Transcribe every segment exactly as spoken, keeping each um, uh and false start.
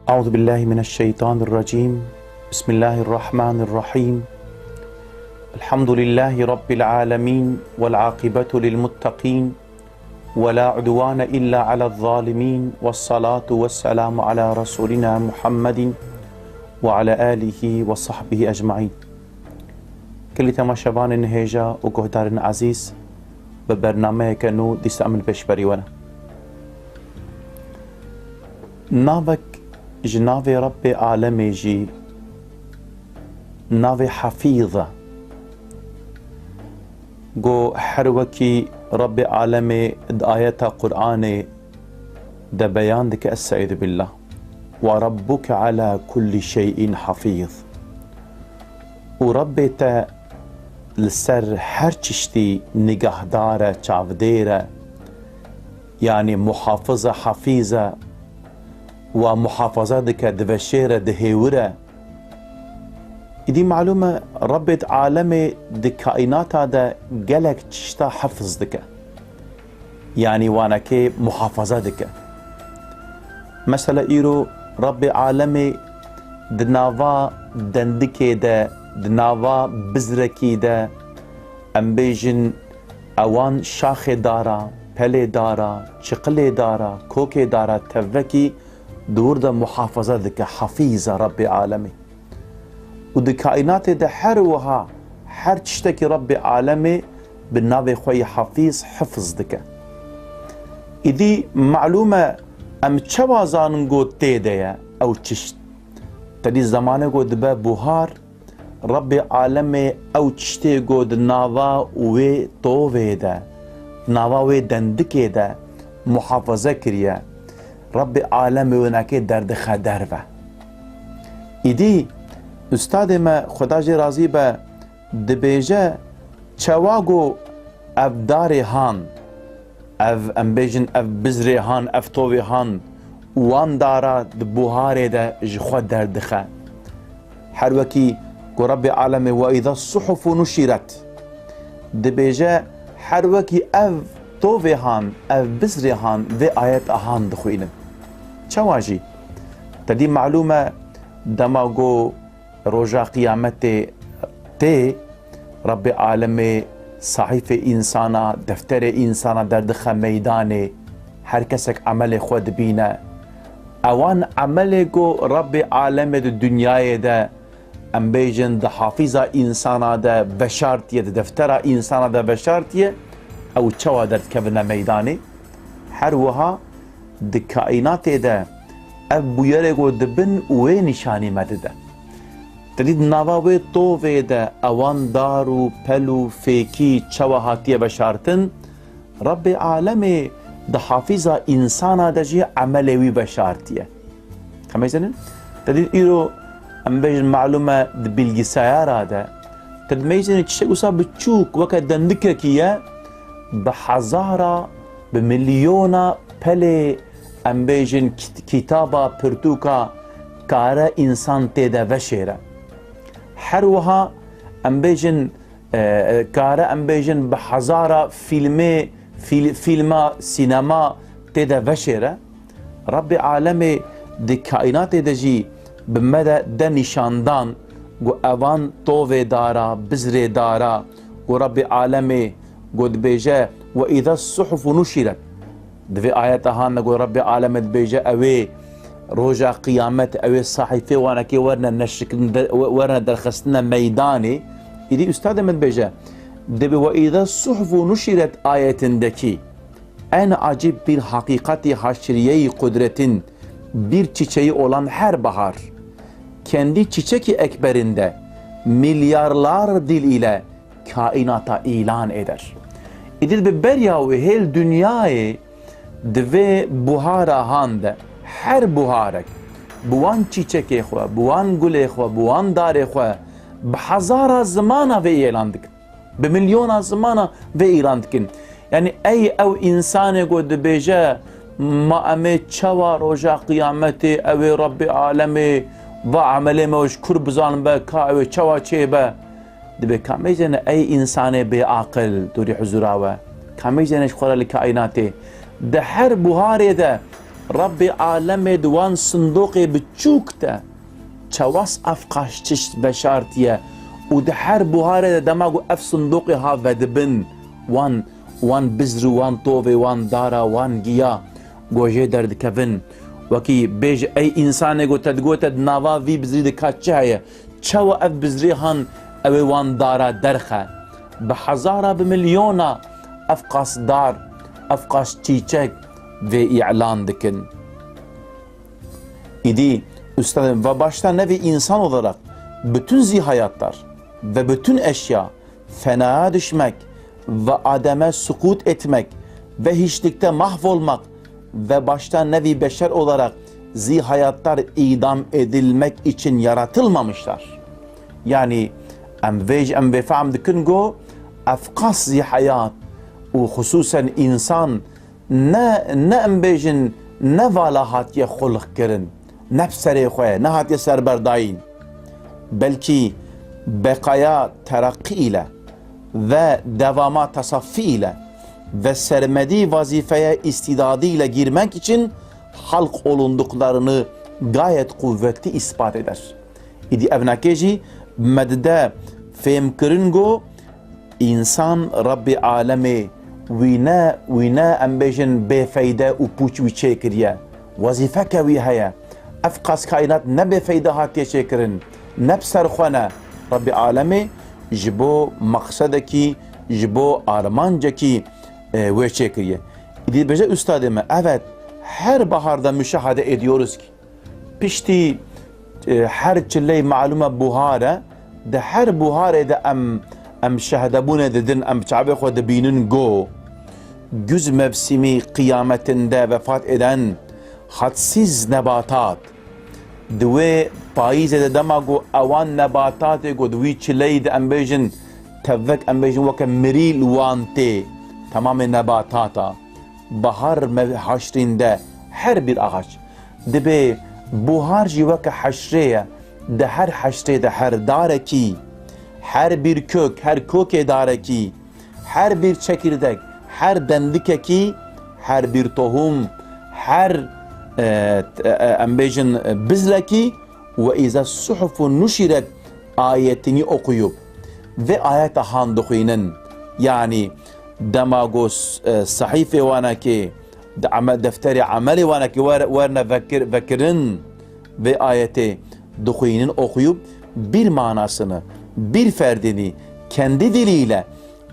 أعوذ بالله من الشيطان الرجيم. بسم الله الرحمن الرحيم. الحمد لله رب العالمين، والعاقبة للمتقين، ولا عدوان إلا على الظالمين، والصلاة والسلام على رسولنا محمد وعلى آله وصحبه أجمعين. Gelî temaşevanên hêja û guhdarên ezîz, bi bernameyeke nû dîsa em li pêşberî we ne. Navek ji navê Rebbê Alemê jî navê Hefîz e. Ku her wekî Rebbê Alemê di ayeta Qur'anê de beyan dike, Estaizu billah. "Ve Rabbuke ala kulli şey'in hafîz." Û Rebbê te li ser her çiştî nigahdar e, çavdêr e, yanî muhafiz e, hafîz e, wa muhafaza dike, diveşêre, dihêwire. Îdî malûm e, Rebbê di alemê, di kaînata de gelek çişta hifz dike. Yanî wanekê muhafaza dike. Mesela îro Rebbê alemê di nava dendikê de, di nava bizrekî de, em bêjin ewan şaxê dara, pelê dara, çiqilê dara, kokê dara, tevvekî di wir de muhafaza dike, hafîz e Rebbê alemê. Û di kaînatê de her wiha her tiştekî Rebbê alemê bi navê xwe yê Hafîz hifz dike. Îdî malûm e em çawa zanin ku tê de ye ew çişt? Tedî zemanê ku dibe buhar, Rebbê alemê ew çiştê ku di nava wê tovê de, di nava wê dendikê de muhafaze kiriye, Rebbê alemê winekê derdixe derve. Îdî, ustadê me, Xweda jê razî be, dibêje, çawa ku ev darê han, ev, em bêjin, ev bizrê han, ev tovê han, wan dara di buharê de ji xwe derdixe. Her wekî ku Rebbê alemê, "Ve îza suhufu nuşiret", dibêje, her wekî ev tovê han, ev bizrê han, vê ayeta han dixwînin. Çawa jî? Te dî malûm e, dema ku roja qiyametê tê, Rebbê alemê sahîfê însana, defterê însana derdixe meydanê, her kesek emelê xwe dibîne. Ewan emelê ku Rebbê alemê di dinyayê de, em bêjin, di hafîza însana de veşartiye, di deftera însana de veşartiye, ew çawa derdikevine meydanê? Her wiha di kaînatê de ev bûyerê ku dibin wê nîşanî me dide. Te dî di nava wê tovê de ewan dar û pel û fêkî çawa hatiye veşartin, Rebbê alemê di hafîza însana de jî emelê wî veşartiye. Em bêjin, te dî îro em bêjin malûm e di bilgisayara de, te dibêjin çişek wisa biçûk weke dendikekî ye, bi hezara, bi milyona pelê, em bêjin, kit-, kitaba, pirtûka kare însan tê de veşêre. Her wiha em bêjin, e, e, kare em bêjin bi hezara fîlmê, fîl-, fîlma, sînema tê de veşêre. Rebbê alemê di kaînatê de jî bi me de de nîşandan ku evan tovê dara, bizrê dara, ku Rebbê alemê ku dibêje, "Ve îza suhufu nuşiret." Di vê ayeta han de ku Rebbê alemê dibêje, ew ê roja qiyamet, ew ê sahîfê wanekê werine neşrkirin, de-, we-, werine derxistine meydanê. Îdî ustadê min dibêje, dibê "Ve îza suhufu nuşiret" ayetindekî en acib bir hakikati haşriyeyî kudretin bir çiçeği olan her bahar, kendi çiçeki ekberinde milyarlar dil ile kainata ilan eder. Îdî bi beriya wê hêl dinyayê di vê buhara han de her buharek bi wan çîçekê xwe, bi wan gulê xwe, bi wan darê xwe bi hezara zimana vê îlan dikin. Bi milyona zimana vê îlan dikin. Yanî ey ew însanê ku dibêje, "Ma em ê çawa roja qiyametê, ew ê Rebbê alemê, va emelê me ji kur bizanin be, ka ew ê çawa çêbe?" Dibê kamê jene ey însanê bêaqil dorî huzura we? Kamê jene ji xwe re li kaînatê? Di her buharê de Rebbê alemê di wan sindoqê biçûk de çewes ev qaş çişt veşartiye û di her buharê de dema ku ev sindoqê ha vedibin, wan, wan bizr û wan tovê, wan dara, wan giya ku jê derdikevin. Wekî bêje, ey însanê ku te digote di nava vî bizrî de ka çi heye? Çawa ev bizrê han ew ê wan dara derxe? Bi hezara, bi milyona ev qas dar, ev qas çîçek vê îlan dikin. Îdî, ustadê, ve başta nevî insan olarak bütün zîhayatlar ve bütün eşya fenaya düşmek ve ademe sukut etmek ve hiçlikte mahvolmak ve başta nevî beşer olarak zîhayatlar idam edilmek için yaratılmamışlar. Yani em vê, em vê fehm dikin ku ev qas zîhayat û xusûsen însan ne, ne em bêjin, ne vala hatiye xulq kirin, ne bi serê xwe, ne hatiye serberdayîn. Belkî beqaya tereqî ile ve devama tasaffi ile ve sermedî vazifeye istidadî ile girmek için halk olunduklarını gayet kuvvetli ispat eder. Îdî evnakê jî me dide fêhmkirin ku însan Rebbê alemê wî ne, wî ne em bêjin bêfeyde û pûç wî çêkiriye. Wezîfeke wî heye. Ev qas kaînat ne bêfeyde hatiye çêkirin, ne bi ser xwe ne. Rebbê alemê ji bo meqsedekî, ji bo armancekî, e, wê çêkiriye. Îdî dibêje ustadê me, evet, her baharda müşahede ediyoruz ki, piştî, e, her çileyê malûm e buhar e, di her buharê de em, em şehdebûnê didin, em çavê xwe dibînin ku güz mevsimî qîyametinde vefat eden hadsiz nebatat, di wê payîzê de dema ku ewan nebatatê ku di wî çileyî de em bêjin tevek, em bêjin weke mirî li wan tê, temamê nebatata, bahar me-, haşrîn de her bir ağaç. Dibê buhar jî weke heşrê ye. Di her heşrê de her darekî, her bir kök, her kokê darekî, her bir çekirdek, her dendikekî, her bir tohum, her, e, e, e, em bêjin, e, bizrekî, "Ve iza suhufu nuşiret" ayetini okuyup ve ayeta han dixwînin. Yani dema ku s-, e, sehîfê wanekê, di ame-, defterê emelê wanekê wer-, werne vekir-, vekirin, vê ayetê dixwînin, okuyup bir manasını, bir ferdini kendi diliyle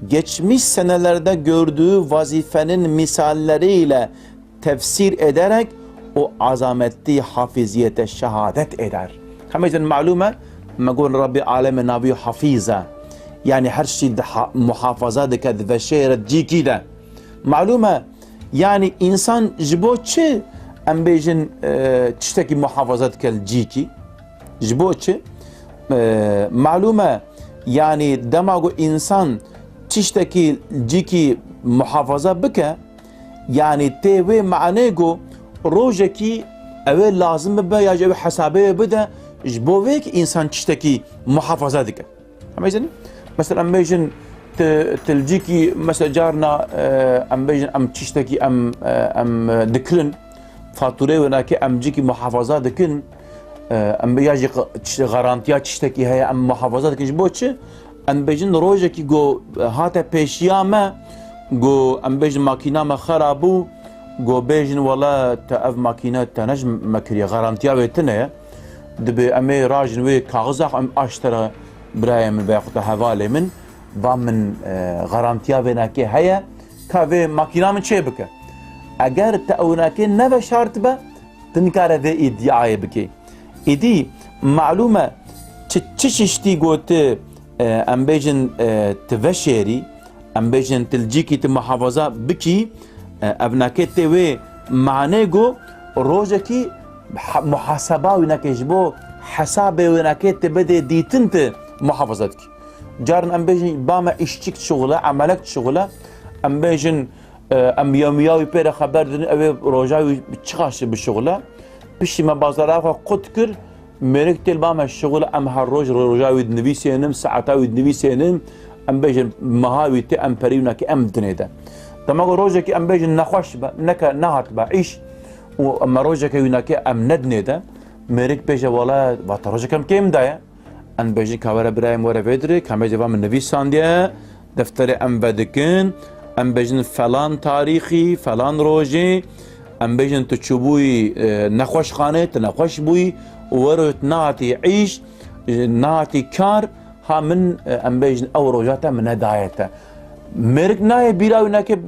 geçmiş senelerde gördüğü vazifenin misalleriyle tefsir ederek o azameti hafiziyete şehadet eder. Hemêşin malûm e, me got Rebbê alemê navî Hafiz e. Yani her şey di ha-, muhafaza dike, diveşêre cîkî de. Malûm e, yani insan ji bo çi, em bêjin, e, tiştekî muhafaza dike li cîkî? Ji bo çi? E, malûm e, yani dema ku insan tiştekî cîkî muhafaza bike, yani tê wê manê ku rojekî ew ê lazim bibe ya jî ew ê hesabê wê bide, ji bo vê yekê insan tiştekî muhafaza dike. Em bêjin, mesela em bêjin ti-, ti li cîkî, mesela carna, e, em bêjin em tiştekî em, e, em, e, dikirin, fatureyê wênakê em cîkî muhafaza dikin, e, em bê ya jî q-, çi-, garantiya tiştekî heye em muhafaza dikin. Ji bo çi? Em bêjin rojekî ku hate pêşiya me, ku em bêjin makîna me xera bû, ku bêjin wele te ev makîne te ne ji me kiriye, garantiya wê tune ye. Dibê em ê rajin wê kaxiza xwe em aştere birayê min veya xwe te hevalê min, ba min, e, garantiya vênakê heye, ka vê makîna min çê bike. Eger te ew wênakê neveşartibe, tu nikare vê îdiayê bikê. Îdî malûm e çi, çi çiştî ku tu, e, em bêjin, e, tu veşêrî, em bêjin tu li cîkî tu muhafaza bikî, e, ev nake tê wê manê ku rojekî ha-, muhaseba wî nake ji bo hesabê wê nake tu bidê dîtin tu muhafaza dikî. Carin em bêjin ba me îşçik dişuxile, emelek dişuxile, em bêjin, e, em yewmiya wî pê re xeber didin, ew ê roja wî çiqas bişuxile. Piştî me bazara xwe qut kir, mêrik tê li ba me şuxile, em her roj roja wî dinivîsênin, saeta wî dinivîsênin, em bêjin meha wî tê, em perî wî nake em dinê de. Dema ku rojekî em bêjin nexweş be, neke, nehatibe îş, û me rojeke wînakê em nedinê de, mêrik bêje, wala, vata rojek em kêm daye. Em bêjin ka were birayê min were vê dirê, ka me ceva min nivîsandiye, defterê em vedikin, em bêjin falan tarîxî, falan rojê, em bêjin tu çûbûyî, e, nexweşxanê, tu nexweş bûyî û wero tu nehatî îş, e, nehatî kar, ha min, e, em bêjin ew roja te min nedaye te. Mêrik nayê bîra wînakê,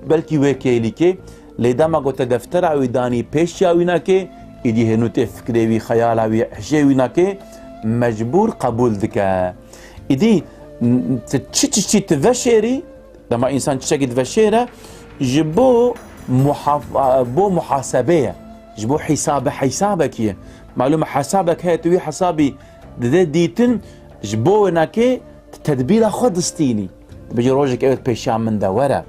belkî wê kêlîkê, lê dema ku te deftera wî danî pêşiya wînakê, îdî hênû tê fikrê wî, xeyala wî, hişê wînakê mecbûr qebûl dike. Îdî n-, ti çi tiştî ti veşêrî, dema însan tiştekî diveşêre, ji bo muhaf-, bo muhasebê ye, ji bo hîsabe, hîsabekî ye. Malûm e hesabek heye, tu wî hesabî dide dîtin, ji bo wênakê tu tedbîra xwe distînî. Dibêje rojek ew pêşiya min de were.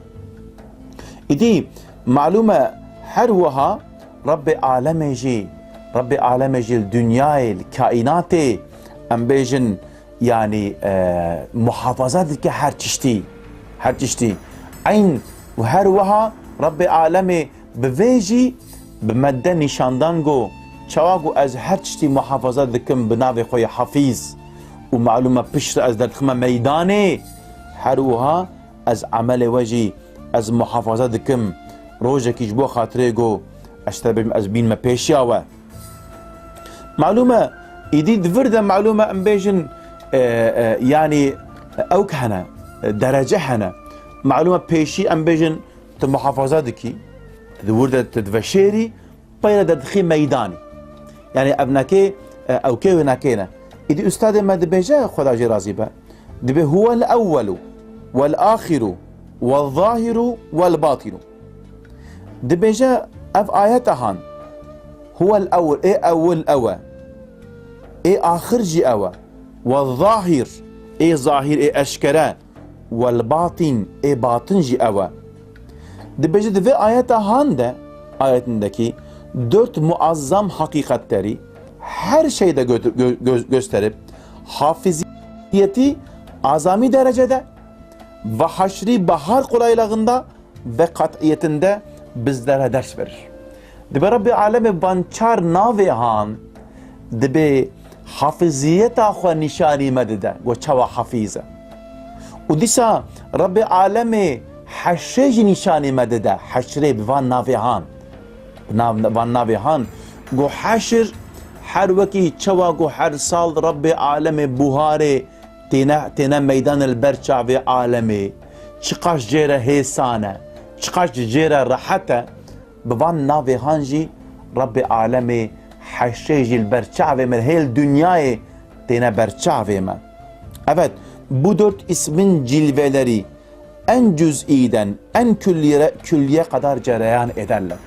Îdî malûm e her wiha Rebbê alemê jî, Rebbê alemê jî li dinyayê, li kaînatê, em bêjin, yanî, e, muhafaza dike her tiştî, her tiştî. Eyn û her wiha Rebbê alemê bi vê jî bi me de nîşandan ku çawa ku ez her tiştî muhafaza dikim bi navê xwe yê Hafîz û malûm e piştre ez derdixime meydanê, her wiha ez emelê we jî ez muhafaza dikim. Rojekî ji bo xatirê ku ez te bêjim ez bînime pêşiya we. Malûm e, îdî di vir de malûm e em bêjin, e, e, yanî ewk hene, e, derece hene. Malûm e pêşî em bêjin tu muhafaza dikî, tu di wir de tu diveşêrî, peyre de dixî meydanî. Yanî ev nekê, e, ewkê wê nekê ne. Îdî ustadê me dibêje, Xweda jê razî be, dibê huwel ewwelu wel axiru wel zahiru wel batinu. Dibêje ev ayeta han, huwel ewwel, ê ewil ew e, ê axir jî ew e, we zahir, ê zahir, ê eşkere, wel batin, ê batin jî ew e. Dibêje di vê ayeta han de, ayetindeki dört muazzam hakikatleri her şeyde gö-, gö-, gö-, gösterip, hafiziyeti azami derecede ve haşri bahar kolaylıgında ve kat'iyetinde bizlere ders verir. Dibê Rebbê Alemê van çar navê han, dibê hafiziyeta xwe nîşanî me dide, go çawa hafiz e. Û dîsa Rebbê Alemê heşrê jî nîşanî me dide, heşrê bi van navê han. Nav-, van navê han. Go heşr, her wekî çawa go her sal Rebbê Alemê buharê têne, têne meydan li ber çavê alemê, çiqaş jê re hêsan e, çiqaş jê re rehet e, bi van navê han jî Rebbê alemê heşrê jî li ber çavê me, hêl dinyayê têne ber çavê me. Evet, bu dört ismin cilveleri en cüz'iden en külliye, külliye kadar cereyan ederler.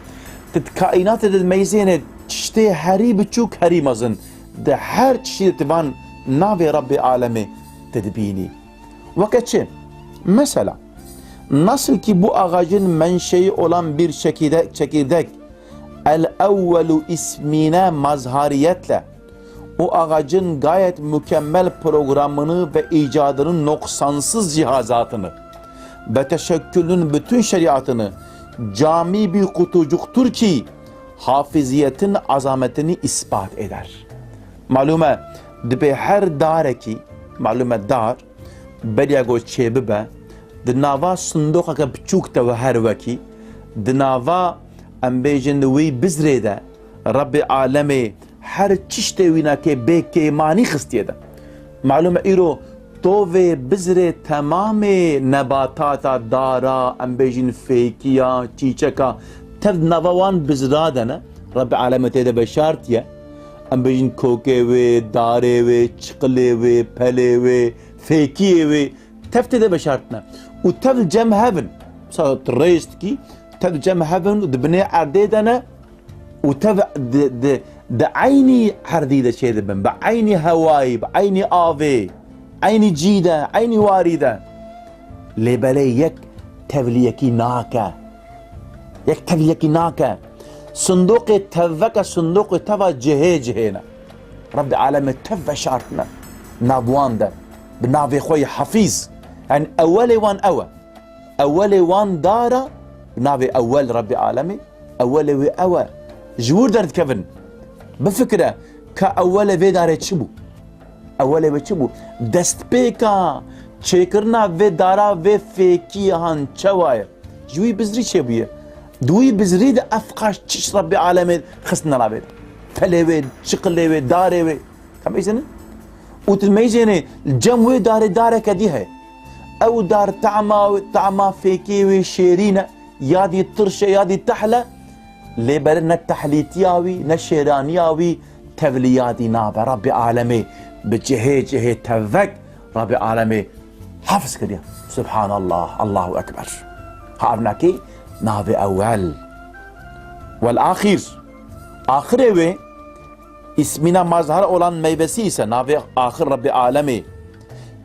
Di kaînatê de meyzêne tiştê herî biçûk, herî mezin. Di her tiştî di van navê Rebbê alemê tu dibînî. Weke çi? Mesela, nasıl ki bu ağacın menşei olan bir çekirdek, çekirdek, el-evvelu ismine mazhariyetle, o ağacın gayet mükemmel programını ve icadının noksansız cihazatını ve teşekkülünün bütün şeriatını cami bir kutucuktur ki hafiziyetin azametini ispat eder. Malûm e, dibê her darekî, malûm e dar, beriya ku çêbibe, di nava sindoqeke biçûk de we her wekî, di nava, em bêjin, wî bizrê de, Rebbê alemê her tiştê wînakê bê kêmanî xistiye de. Malûm e, îro tovê bizrê temamê nebatata, dara, em bêjin, fêkiya, çîçeka, tev di nava wan bizra de ne. Rebbê alemê tê de veşartiye. Em bêjin, kokê wê, darê wê, çiqilê wê, pelê wê, fêkiyê wê, tev tê de veşartine. Û tev li cem hev in. Mesela tu rêz dikî, tev li cem hev in û di binê erdê de ne. Û tev di, di, di eynî erdî de çêdibin, bi eynî hewayî, bi eynî avê, eynî cî de, eynî warî de. Lê belê yek tevliyekî nake. Yek tevliyekî nake. Sindoqê tevveke sindoqê teva cihê cihê ne. Rebbê alemê tev veşartine nav wan de. Bi navê xwe yê Hafîz. Yanî ewelê wan ew e. Ewelê wan dara, bi navê ewel Rebbê alemê. Ewelê wê ew e. Ji wir derdikevin. Bifikire ka ewelê vê darê çi bû? Ewelê wê çi bû? Destpêka çêkirina vê dara vê fêkî han çawa ye? Ji wî bizrî çêbûye. Di wî bizrî de ev qaş çi ji Rebbê alemê xistine navê de? Pelê wê, çiqilê wê, darê wê. Ka mêzêne? Û tu mêzêne, li cem wê darê dareke dî heye. Ew dar tama, tama fêkê wê şêrîn e, ya dî tirş e, ya dî tehl e. Lê bere ne tehlîtiya wî, ne şêraniya wî tevliya dî nabe. Rebbê alemê bi cihê cihê tevek Rebbê alemê hafiz kiriye. Subhanallah, Allahu Ekber. Ha, ev nakê navê ewel. Vel axir. Axirê wê, ismine mazhar olan meyvesi ise navê axir Rebbê alemê.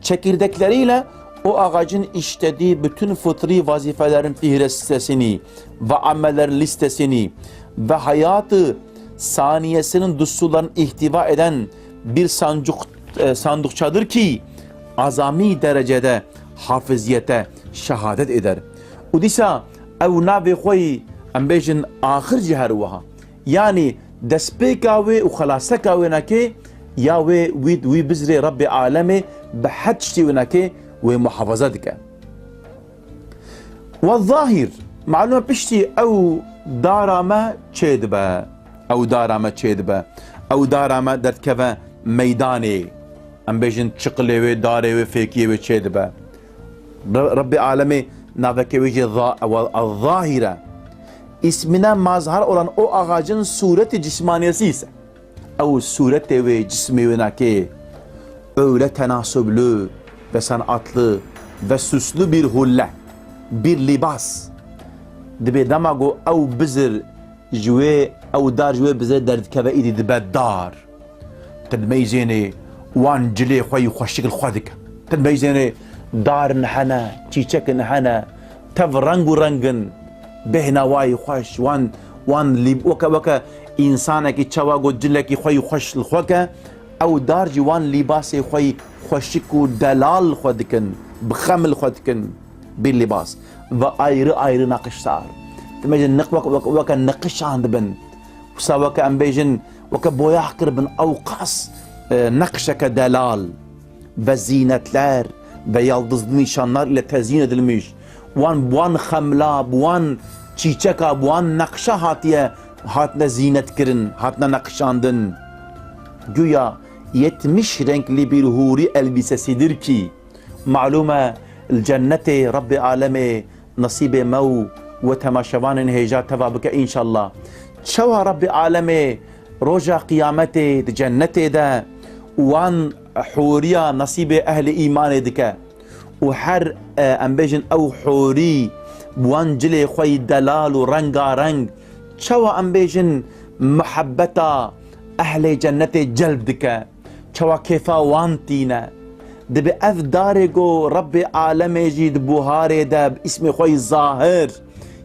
Çekirdekleriyle o ağacın işlediği bütün fıtri vazifelerin fihrestesini ve ameller listesini ve hayatı saniyesinin düsturlarını ihtiva eden bir sancuk, e, sandukçadır ki azami derecede hafiziyete şehadet eder. Û dîsa ew navê xwe yî, em bêjin, axir jî her wiha. Yanî destpêka wê û xelaseka wê nake ya wê wî, wî bizrê Rebbê alemê bi her tiştî wê nake wê muhafaza dike. Ve zahir, malum e piştî ew dara me çê dibe. Ew dara me çê dibe. Ew dara me derdikeve meydanê. Em bêjin çiqilê wê, darê wê, fêkiyê wê çê dibe. Re-, Rebbê alemê navekê wê jî za-, ew, ez-zahir e. İsmine mazhar olan o ağacın sureti cismaniyesi ise. Ew sûretê wê, cismê wê nakê öyle tenasüblü ve sanatlı ve süslü bir hulle, bir libas. Dibê dema ku ew bizir ji wê, ew dar ji wê bizirê derdikeve, îdî dibe dar. Ti dimeyzênê wan cilê xwe yî xweşik li xwe dike. Ti dimeyzênê darin hene, çîçekin hene, tev reng û rengin, bêhna wayî xweş, wan, wan lîb-, weke, weke însanekî çawa got cilekî xwe yî xweş li xwe ke, ew dar jî wan lîbasê xwe yî xweşik û delal li xwe dikin, bi xem li xwe dikin, bir libas. Ve ayrı ayrı nakişsar. Ti mêzên niq-, weke, weke, weke niqişan dibin. Wisa weke em bêjin, weke boyah kiribin, ew qas, e, neqşeke delal ve zinetler ve yaldızlı nişanlar ile tezyin edilmiş. Wan, wan xemla, wan çîçeka, wan neqşa hatiye, hatine zînet kirin, hatine neqşandin. Güya yetmiş renkli bir huri elbisesidir ki, malum e, li cennetê Rebbê alemê nesîbê me û we temaşevanên hêja teva bike înşallah. Çawa Rebbê alemê roja qiyametê di cennetê de wan hûriya nesîbê ehlê îmanê dike û her, e, em bêjin ew hûrî bi wan cilê xwe yî delal û rengareng, çawa em bêjin muhebbeta ehlê cennetê celb dike? Çawa kêfa wan tîne? Dibe ev darê ku Rebbê alemê jî di buharê de bi îsmê xwe yî zahir,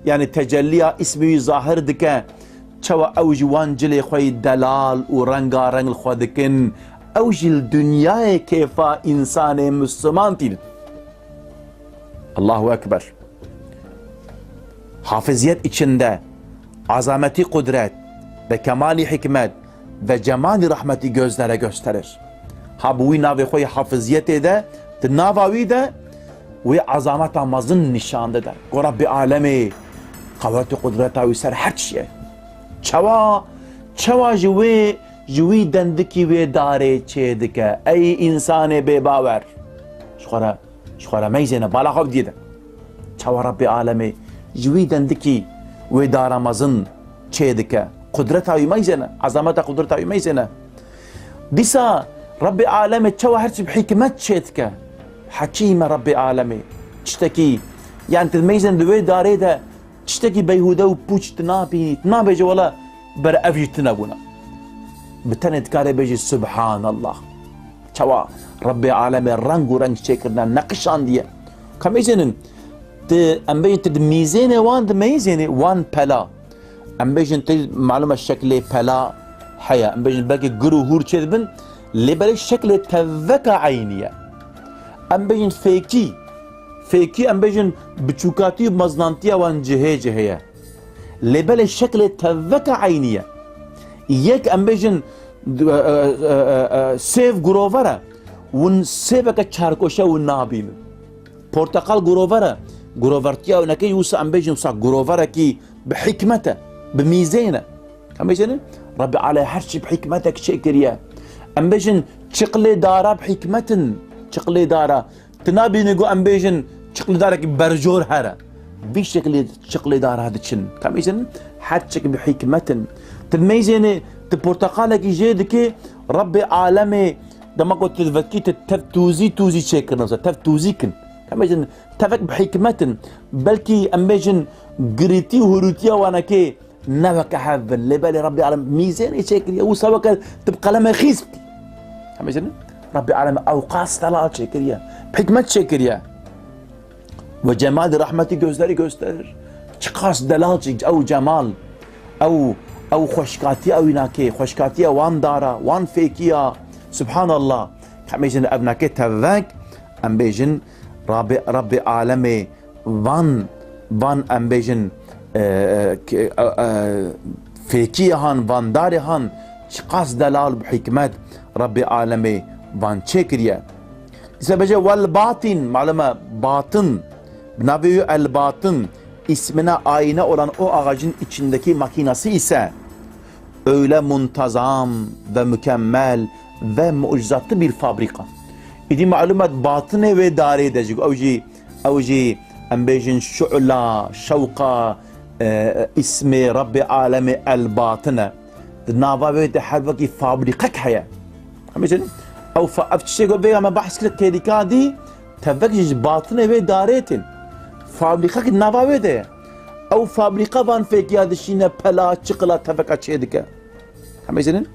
yanî tecelliya îsmê wî zahir dike, çawa ew jî wan cilê xwe yî delal û rengareng li xwe dikin, ew jî li dinyayê kêfa însanê Misliman tînin. Allahu Ekber. Hafiziyet içinde azameti kudret ve kemali hikmet ve cemali rahmeti gözlere gösterir. Ha bi wî navê xwe yê hafiziyetê de, di nava wî de wê azameta mezin nîşan dide. Ku Rebbê alemê qewet û qudreta wî ser her çi ye. Çawa, çawa ji wê, ji wî dendikî wê darê çê dike? Ey însanê bêbawer! Ji xwe re Ji xwe re meyzêne, bala xwe bidiyê de. Çawa Rebbê alemê ji wî dendikî wê dara mezin çê dike? Qudreta wî meyzêne, ezameta qudreta wî meyzêne. Dîsa Rebbê alemê çawa her çi bi hikmet çê dike? Hekîm e Rebbê alemê. Tiştekî, yani tu meyzên di wê darê de tiştekî beyhûde û pûç tu nabînî. Tu nabêje wela bere ev jî tune bûna. Bi tenê dikarê bêjî Subhanallah. Çawa Rebbê alemê reng û reng çêkirine, neqişandiye. Ka em bêjênin, ti, em bêjin ti di mîzênê wan, di meyzênê wan pela. Em bêjin ti malum e şeklê pela heye. Em bêjin belkî gur û hûr çêdibin, lê belê şeklê tevveka eynî ye. Em bêjin fêkî. Fêkî em bêjin biçûkatî û mezinantiya wan cihê cihê ye. Lê belê şeklê tevveka eynî ye. Yek em bêjin, e, e, e, e, sêv gurover e. Hûn sêveke çarkoşe hûn nabînin. Porteqal gurover e. Gurovertiya wî neke wisa em bêjin wisa guroverekî bi hikmet e, bi mîzên e. Em bêjin, Rebbê Alem her çi bi hikmetek çêkiriye. Em bêjin, çiqlê dara bi hikmet in. Çiqlê dara. Tu nabînî ku em bêjin çiqlêdarekî berjor here. Vî şeklê çiqlêdara diçin. Em bêjin her çik bi hikmet in. Tu meyzênê, tu porteqalekî jê dikê, Rebbê Alemê dema ku tu vetkî tu tev tûzî tûzî çêkirin, tev tûzîk in. Em bêjin tevek bi hikmet in. Belkî em bêjin girîtî û hurûtiya wanekê ne weke hev bin. Lê belê Rebbê Alem mîzênê çêkiriye. Wisa weke tu bi qeleme xîz bikî. Em bêjin Rebbê Alem ewqas delal çêkiriye. Bi hikmet çêkiriye. Ve cemalî rahmetî gözleri gösterir. Çiqas delal çêk, ew cemal, ew, ew xweşkatiya ew nakê, xweşkatiya wan dara, wan fêkiya. Subhanallah. Em bêjin ev nakê tevek, em bêjin Rabbê, Rabbê Alemê van, van em bêjin, e, e, ke-, e, e, fêkiyê han, van darê han, çiqas delal bi hikmet Rabbê Alemê van çêkiriye. Dîsa bêje wel batin, malum e, batin. Bi navê wî el batin, ismine ayna olan o ağacın içindeki makinası ise öyle muntazam ve mükemmel ve mucizatlı bir fabrika. Îdî malum e, batinê wê darê de jî, ew jî, ew jî em bêjin şu'la, şewqa, e, ismê Rebbê Alemê el batin e. Di nava wê de her wekî fabrîqek heye. Em bêjin, ew fa-, ev tiştê ku vê me behs kir têrîka dî, tevek jî ji batinê wê darê tên. Fabrîqek di nava wê de ye. Ew fabrîqa van fêkiya dişîne pela, çiqila teveka çê dike. Em bêjin,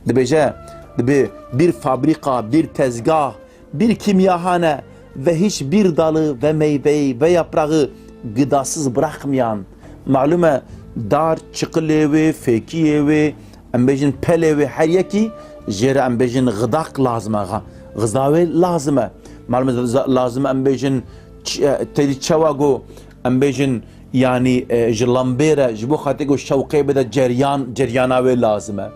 dibêje, dibe bir fabrika, bir tezgah, bir kimyahane ve hiçbir dalı ve meyveyi ve yaprağı gıdasız bırakmayan. Malum e, dar, çiqilê wê, fêkiyê wê, em bêjin pelê wê, her yekî jê re em bêjin xidak lazim e, xa-, xiza wê lazim e. Malum e, za-, lazim e em bêjin ç-, e, têdî çawa ku em bêjin, yanî, e, ji lambê re, ji bo xatirê ku şewqê bide ceryan, ceryana wê lazim e.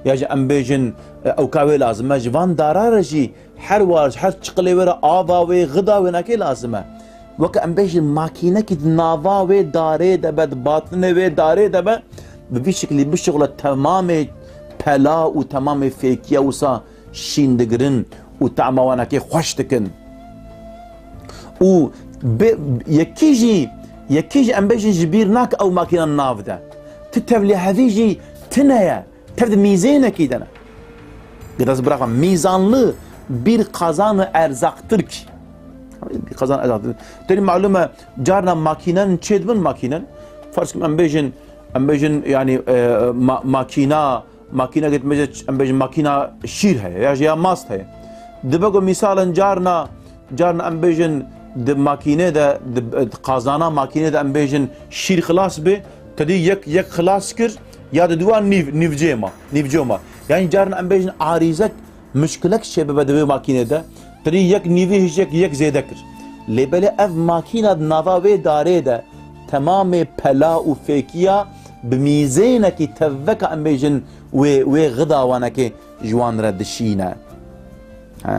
Ya jî em bêjin, e, ewka wê lazim e. Ji van dara re jî her war, her çiqilê wê re ava wê, xida wê nakê lazim e. Weke em bêjin makînekî di nava wê darê de be, di batinê wê darê de be, bi vî şeklî bişuxule temamê pela û temamê fêkiya wisa şîn digirin û tema wanekê xweş dikin. Û bi-, yekî jî, yekî jî em bêjin ji bîr nake ew makîna nav de. Ti tevlî hevî jî tine ye. Tev di mîzênekî de ne. Gidas biraxa mîzanlı bir kazanı erzaktır ki. Bir kazan erzaktır. Tenî malum e, carna makînen çê dibin makînen. Farz kim em bêjin, em bêjin, yanî, e, ma-, makîna, makîna gitmece, em bêjin makîna şîr heye, ya jî ya mast heye. Dibe ku mîsalen carna, carna em bêjin di makînê de, di, di qazana makînê de em bêjin şîr xilas bê, tedî yek, yek xilas kir, ya di dua nîv, nîvcê ma, nîvcê ma. Yanî carna em bêjin arîzek, muşkilek çê bibe di vê makînê de, tedî yek nîvî hişyek yek zêde kir. Lê belê ev makîna di nava wê darê de temamê pela û fêkiya bi mîzênekî tevveka em bêjin wê, wê xidawanekê ji wan re dişîne. He.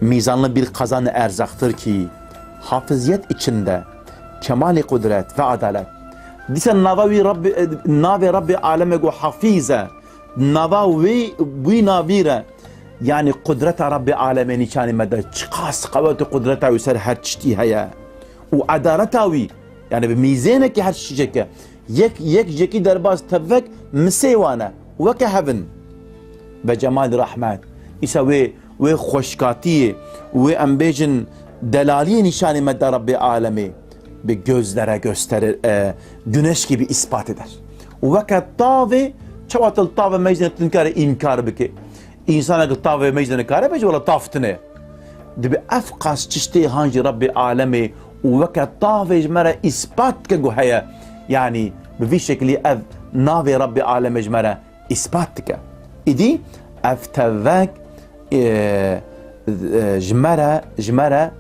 Mîzanlı bir kazanı erzaktır ki hafiziyet içinde kemali kudret ve adalet. Dîsa nava wî Rabbi, navê Rabbê Alemê ku Hafiz e, nava wî, wî navî re, yanî kudreta Rabbê Alemê nîşanî me de, çiqas qewet û kudreta wî ser her tiştî heye. Û edaleta wî, yanî bi mîzênekî her tiştî çêke. Yek, yek jekî derbas tevek misê wan e. Weke hev in. Ve cemal rahmet. Îsa wê, wê xweşkatiyê, wê em bêjin delaliyê nîşanî me da Rabbê Alemê. Bi gözlere gösterir, e, güneş gibi ispat eder. Weke tavê, çawa til tavê mecnê tu nikare înkar bike. Însanek li tavê mecnê nikare bêje, wela tav tune. Dibe ev qas çiştê han jî Rebbê Alemê û weke tavê ji me re îspat dike ku heye. Yanî bi vî şekilî ev navê Rebbê Alemê ji me re îspat dike. Îdî ev tevek, e, e, ji me re, ji me re,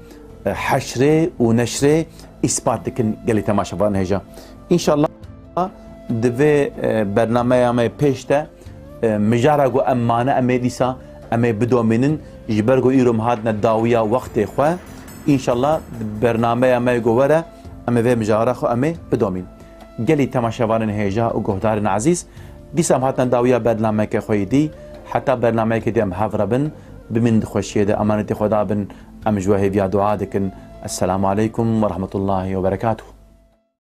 e, heşrê û neşrê îspat dikin gelî temaşevan hêja. Înşallah di vê, e, bernameya me pêş de E, mijara ku em mane, em ê dîsa, em ê bidomînin, ji ber ku îro em hatine dawiya wextê xwe. Înşallah di bernameya me ku were, em ê vê mijara xwe em ê bidomîn. Gelî temaşevanên hêja û guhdarên ezîz, dîsa em hatine dawiya bernameyeke xwe yê dî, heta bernameyeke dî em hev re bin, bimînin di xweşiyê de, emanetê Xweda bin, em ji we hêviya dua dikin. Esselamu aleykum ve rahmetullahi ve berekatuhu.